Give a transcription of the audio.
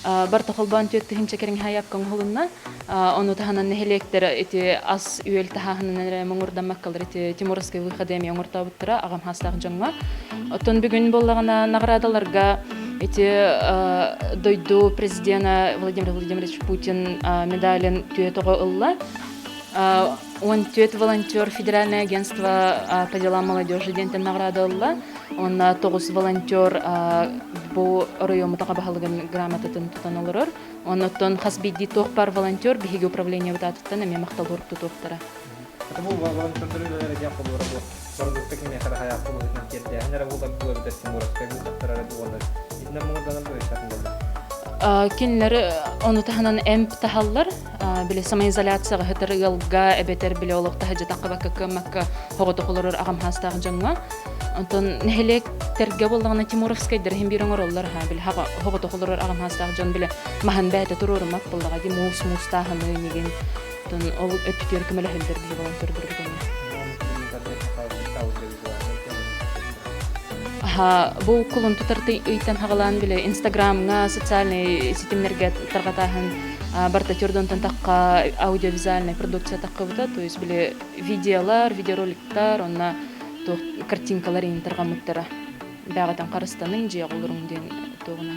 Барыта холбоон 4000 кэриҥэ сайаапка оҥоһулунна. Ону таһынан нэһилиэктэр ити ас-үөл таһааһынынан эрэ муҥурдаммаккалар ити Тимуровскай выходы эмиэ оҥортообуттара аҕам хаастаах дьоҥҥо. Оттон бүгүн буоллаҕына наҕараадаларга ити дойду президена Владимир Владимирович Путин медалин түөрт оҕо ылла. 14 волонтер федеральное агентство по делам молодежи диэнтэн наҕараада ылла. Уонна 9 волонтер бу оройуоммутаҕа баһылыгын грамотатын тутан олорор. Оннуттан хас биирдии туох баар волонтер биһиги управлениебыт аатыттан эмиэ махтал сурук тутуохтара. Бу волонтердары үлэлэрэ диэн холуора бу бородуукта кимиэхэ эрэ хайаах быһыытынан тиэрдээһин эрэ буолар дуу эбэтэр Тимуровскай быыһаттара эрэ дуу уонна итинэн муҥурданар дуу өссө атын буолла. Кинилэр ону таһынан эмп таһаллар, били самоизоляцияҕа сытар ыалга эбэтэр били олох таһырдьа таххыбакка кыаммакка оҕотох олорор аҕам хаастаах дьоҥҥо. Онтон нэһилиэктэргэ буоллаҕына Тимуровскайдар иһин биир оҥороллор аһа били оҕотох олорор аҕам хаастаах дьон били маһын бэйэтэ туруоруммат буоллаҕа дии муус муустааһыны инигин Оттон ол өттүтүгэр көмөлөһөллөр биһи волонтердорбут эмиэ. Аха, бу кулун тутар ыйтан хаҕалаан били Инстаграмҥа, социальнай ситимнэргэ тарҕатааһын барыта төрдөнтөн тахха аудиовизуальная продукция таххыбыта, то есть били видеолар, видеороликтар, онно туох картинкалар иин тарҕаммыттара. Бэҕэтэн харыстаныҥ, дьиэҕэ олоруҥ диэн туоҕунан.